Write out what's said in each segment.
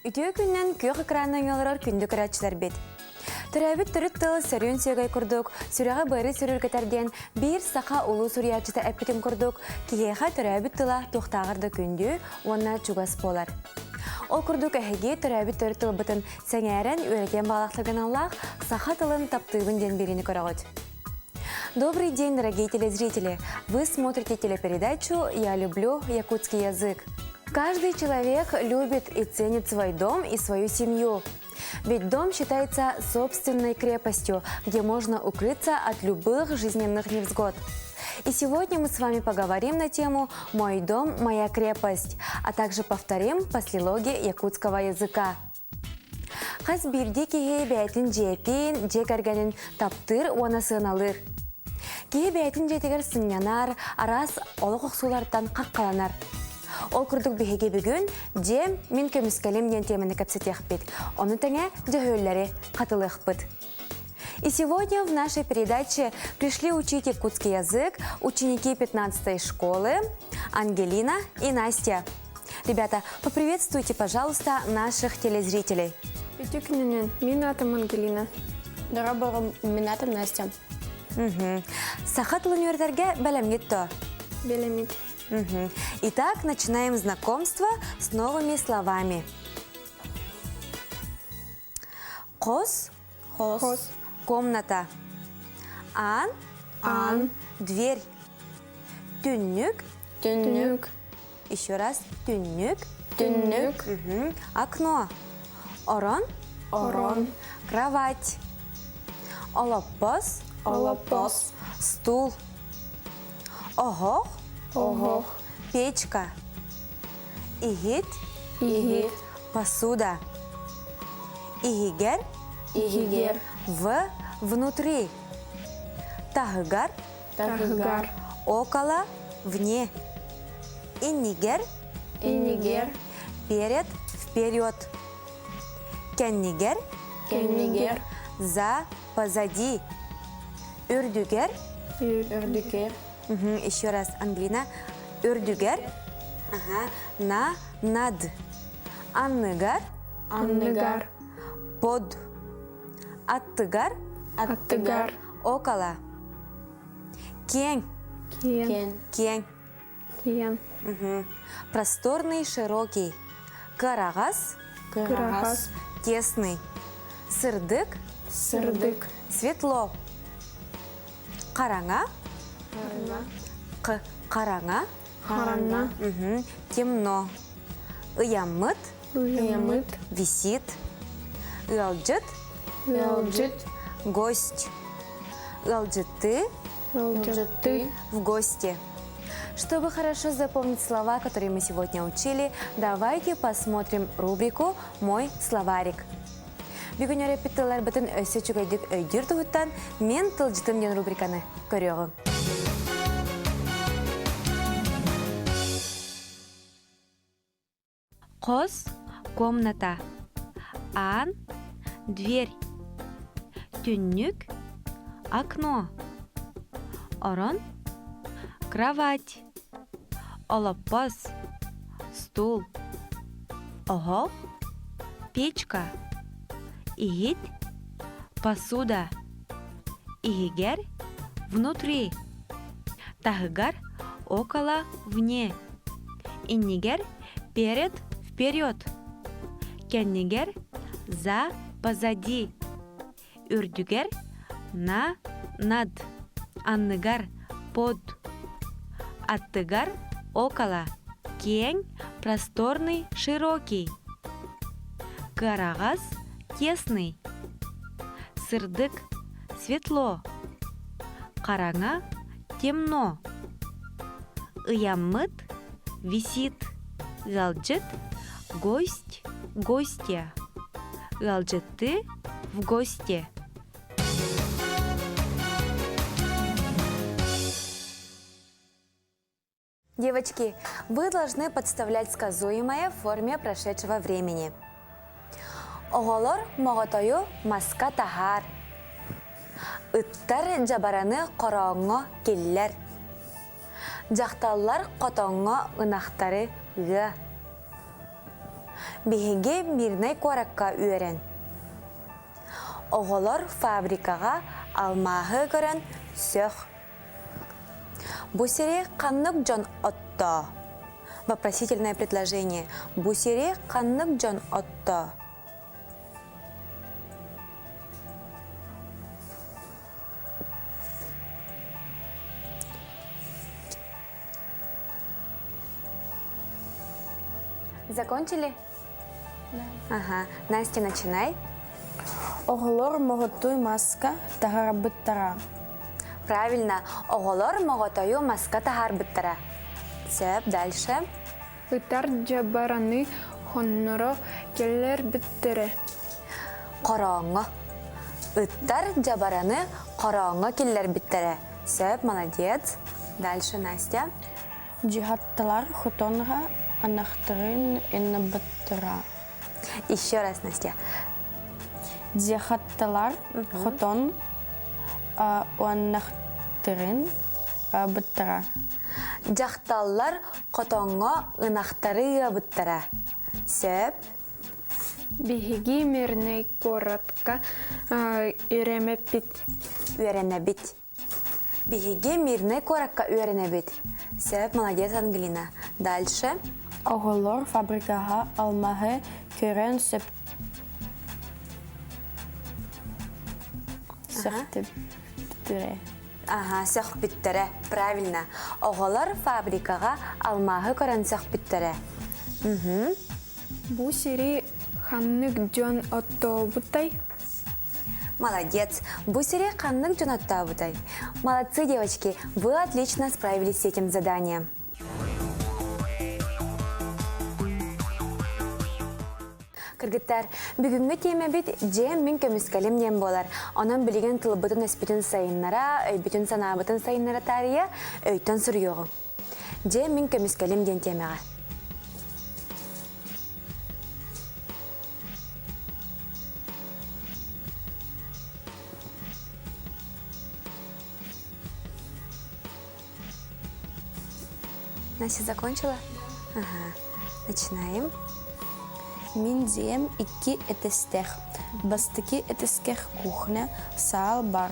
Үтүө күннэн күөх экранынан олорор күндү көрөөччүлэрбит. Төрөөбүт төрүт тыл сөрүүн сүөгэй курдук, сүрэҕи быары сүрүргэтэр диэн биир саха улуу суруйааччыта эппитин курдук, киһиэхэ төрөөбүт тыла туохтааҕар да күндү уонна чугас буолар. Ол курдук эһиги төрөөбүт төрүт тылбытын сэҥээрэн үөрэтиэн баҕалаахтаргыналлаах саха тылын таптыыбын диэн биэриини көрөҕүт. Добрый день, дорогие телезрители! Вы смотрите телепередачу «Я люблю якутский язык». Каждый человек любит и ценит свой дом и свою семью. Ведь дом считается собственной крепостью, где можно укрыться от любых жизненных невзгод. И сегодня мы с вами поговорим на тему «Мой дом, моя крепость», а также повторим послелоги якутского языка. Хас биирдии киһи бэйэтин дьиэтин, дьиэ кэргэнин таптыыр уонна сыаналыыр. Киһи бэйэтин дьиэтигэр сынньанар, араас олох охсуулартан хаххаланар. Ол курдук биһиги бүгүн «Дьиэм, мин көмүскэлим» диэн тиэмэни кэпсэтиэхпит. Ону тэҥэ дьөһүөллэри хатылыахпыт. И сегодня в нашей передаче пришли учить якутский язык ученики 15 школы Ангелина и Настя. Ребята, поприветствуйте, пожалуйста, наших телезрителей. Үтүө күнүнэн, мин аатым Ангелина. Дорообо, мин аатым Настя. Мгм. Саха тылын үөрэтэргэ бэлэмҥит то? Бэлэммит. Мгм. Итак, начинаем знакомство с новыми словами. Хос. Хос. Комната. Аан. Аан. Дверь. Түннүк. Түннүк. Еще раз. Түннүк. Түннүк. Мгм. Окно. Орон. Орон. Кровать. Олоппос. Олоппос. Стул. Оһох. Оһох. Печка. Иһит. Иһит. Посуда. Иһигэр. Иһигэр. В. Внутри. Таһыгар. Таһыгар. Около. Вне. Иннигэр. Иннигэр. Перед. Вперед. Кэннигэр. Кэннигэр. За. Позади. Үрдүгэр. Үрдүгэр. Еще раз, Ангелина. Үрдүгэр. Ага. На. Над. Анныгар. Анныгар. Под. Аттыгар. Аттыгар. Около. Киэҥ. Киэҥ. Киэҥ. Киэҥ. Просторный, широкий. Кыараҕас. Кыараҕас. Тесный. Сырдык. Сырдык. Светло. Хараҥа. Х хараҥа. Хараҥа. Темно. Ыйаммыт. Ыйаммыт. Висит. Ыалдьыт. Ыалдьыт. Гость. Ыалдьытты. Ыалдьытты. В гости. Чтобы хорошо запомнить слова, которые мы сегодня учили, давайте посмотрим рубрику «Мой словарик». Бүгүн үөрэппит тылларбытын өссө үчүгэйдик өйдүүр туһуттан «Мен тылдьытым» диэн рубриканы көрүөҕүҥ. Хос – комната. Аан – дверь. Түннүк – окно. Орон – кровать. Олоппос – стул. Оһох – печка. Иһит – посуда. Иһигэр – внутри. Таһыгар – около, вне. Иннигэр перед, вперед. Кэннигэр за, позади. Үрдүгэр на, над. Анныгар под. Аттыгар около. Киэҥ, просторный, широкий. Кыараҕас, тесный. Сырдык, светло. Хараҥа, темно. Ыйаммыт, висит. Ыалдьыт, гость, гостья. Ыалдьытты, в гости. Девочки, вы должны подставлять сказуемое в форме прошедшего времени. Оҕолор моҕотойу маска таһаар. Ыттар дьабараны хорооҥҥо киллэр. Дьахталлар хотоҥҥо ынахтары ыа. Биһиги Мирнэй куоракка үөрэн. Оҕолор фабрикаҕа алмааһы көрөн сөх. Бу сири ханнык дьон оттоо? Вопросительное предложение. Бу сири ханнык дьон оттоо? Закончили? Да. Ага. Настя, начинай. Оҕолор моҕотуй маска таһаарбыттара. Правильно. Оҕолор моҕотойу маска таһаарбыттара. Сөп, дальше. Ытар дьабараны хонноро кэллэрбиттэрэ. Хорооҥҥо. Ыттар дьабараны хорооҥҥо киллэрбиттэрэ. Сөп, молодец. Дальше Настя. Дьиһаттылар хотонга анахтарын иннабыттара. Еще раз, Настя. Дьиһаттылар хотон уоннахтарын быттара. Дьахталлар хотоҥҥо ынахтары ыабыттара. Сөп. Биһиги Мирнэй куоратка үөрэмэппит. Үөрэнэбит. Биһиги Мирнэй куоракка үөрэнэбит. Сөп, молодец, Ангелина. Дальше. Оҕолор фабрикаҕа алмаһы көрөн сөп сөхтүбүттэрэ. Ага, сөхпүттэрэ. Правильно. Оҕолор фабрикаҕа алмааһы көрөн сөхпүттэрэ. Угу. Бу сири ханнык дьон оттообутай? Молодец. Бу сири ханнык дьон оттообутай? Молодцы, девочки. Вы отлично справились с этим заданием. Кыргыттар, бүгүҥҥү тиэмэбит дьиэм мин көмүскэлим диэн буолар. Онон билигин тылбытын-өспүтүн сайыннара, өйбүтүн-санаабытын сайыннара таарыйа, өйтөн суруйуоҕуҥ. Дьиэм мин көмүскэлим диэн тиэмэҕэ. Настя закончила? Ага. Начинаем. Мин дьиэм икки этистэх. Бастакы этискэх кухня, саал бар.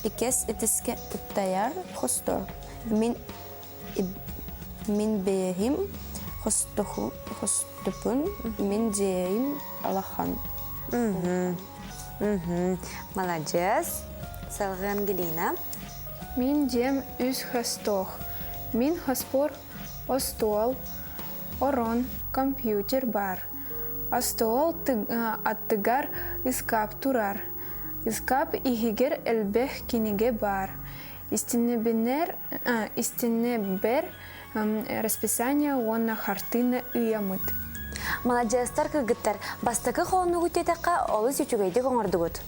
Иккис этискэ уттайар хостор. Мин мин бэйэһим хостопун, мин дьиэм алахан. Угу. Молодец. Салгыы Ангелина. Мин дьиэм үс хостоох. Мин хоспор остуол, орон, компьютер баар. Остуол аттыгар ыскаап турар. Ыскаап иһигэр элбэх кинигэ баар. Истиннэбинэр, истиннэбэр расписание уонна хартыына ыйаммыт. Маладьыастар кыргыттар, бастакы хоонугу диэтэххэ олус үчүгэйдик оҥордугут.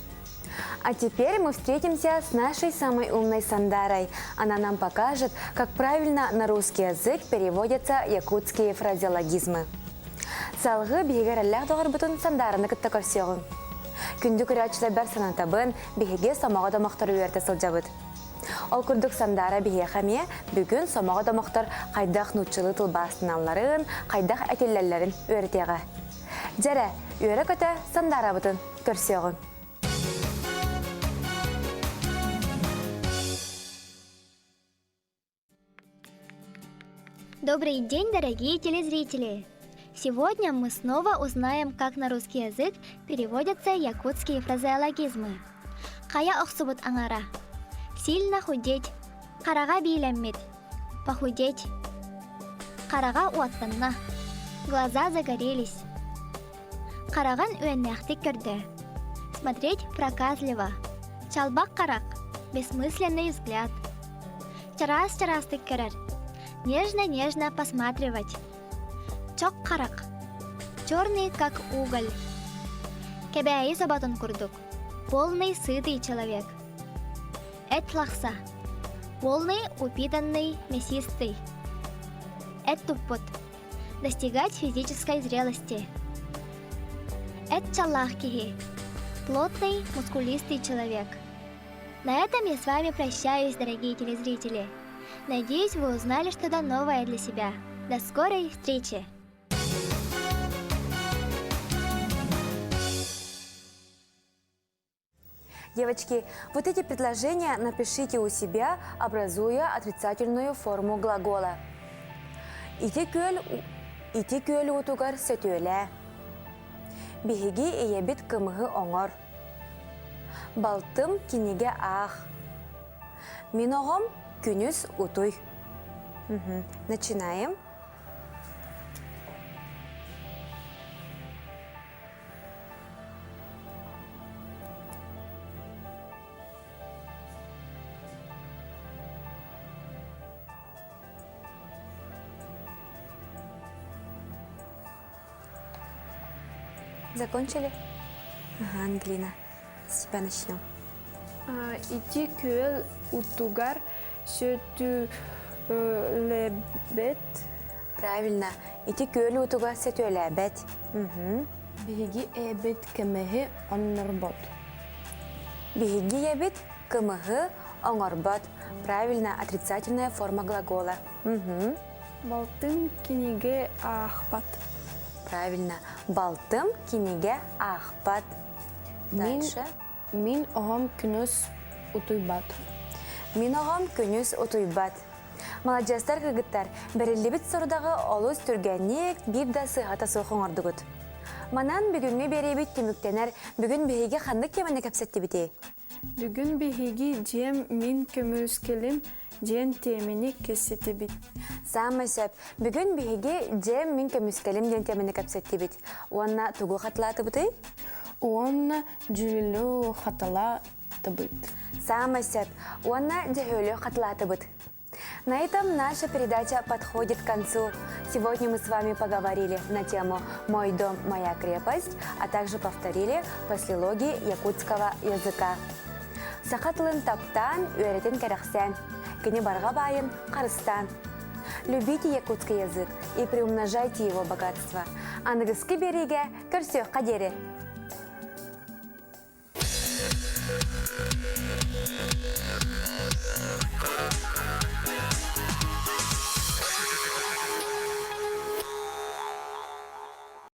А теперь мы встретимся с нашей самой умной Сандарой. Она нам покажет, как правильно на русский язык переводятся якутские фразеологизмы. Салгыы биһиги эрэллээх доҕорбутун Сандараны кытта көрсүөҕүҥ. Күндү көрөөччүлэрбэр санатабын, биһиги сомоҕо домохтору үөрэтэ сылдьабыт. Ол курдук Сандара биһиэхэ эмиэ бүгүн сомоҕо домохтор хайдах нууччалыы тылбаастаналларын, хайдах этиллэллэрин үөрэтиэҕэ. Дьэрэ, үөрэ-көтө Сандарабытын көрсүөҕүҥ. Добрый день, дорогие телезрители! Сегодня мы снова узнаем, как на русский язык переводятся якутские фразеологизмы. Хайа охсубут аҥара. Сильно худеть. Хараҕа биилэммит. Похудеть. Хараҕа уоттанна. Глаза загорелись. Хараҕын үөннээхтик көрдө. Смотреть проказливо. Чалбах харах. Бессмысленный взгляд. Чараас-чараастык көрөр. Нежно-нежно посматривать. Чох харах. Черный, как уголь. Кэбээйи соботун курдук. Полный сытый человек. Эт лахса. Полный, упитанный, мясистый. Эт туппут. Достигать физической зрелости. Эт чаллаах киһи. Плотный, мускулистый человек. На этом я с вами прощаюсь, дорогие телезрители. Надеюсь, вы узнали что-то новое для себя. До скорой встречи! Девочки, вот эти предложения напишите у себя, образуя отрицательную форму глагола. Ити күөл, ити күөл уутугар сөтүөлээ. Биһиги ийэбит кымыһы оҥор. Балтым кинигэ аах. Мин оҕом күнүс утуй. Угу. Начинаем. Закончили? Ага, Ангелина, с тебя начнем. Ити күөл утугар сөтүөлэбэт. Правильно. Ити күөл утуга сөтүөлээбэт. Угу. Биһиги эбит кымыһы оннорбот. Биһиги эбит кымыһы оҥорбот. Правильно, отрицательная форма глагола. Угу. Балтым кинигэ аахпат. Правильно. Балтым кинигэ аахпат. Дальше. Мин оҕом күнүс утуйбат. Мин оҕом күнүс утуйбат. Маладьыастар кыргыттар, бэриллибит сорудаҕы олус түргэнник, биир да сыыһата суох оҥордугут. Манан бүгүҥҥү биэриибит түмүктэнэр. Бүгүн биһиги ханнык теманы кэпсэттибитий? Бүгүн биһиги дьиэм мин көмүскэлим диэн тиэмэни кэпсэтибит. Саамай сөп. Бүгүн биһиги дьиэм мин көмүскэлим диэн теманы кэпсэттибит. Уонна тугу хатылаатыбытый? Уонна дьүлүлү хатылаатыбыт. Саамай сөп. Уонна дьөһүөлү хатылаатыбыт. На этом наша передача подходит к концу. Сегодня мы с вами поговорили на тему «Мой дом, моя крепость», а также повторили послелоги якутского языка. Саха тылын таптаан, үөрэтин кэрэхсээн, кини барҕа баайын харыстаан. Любите якутский язык и приумножайте его богатство. Аныгыскы биэриигэ көрсүөххэ диэри!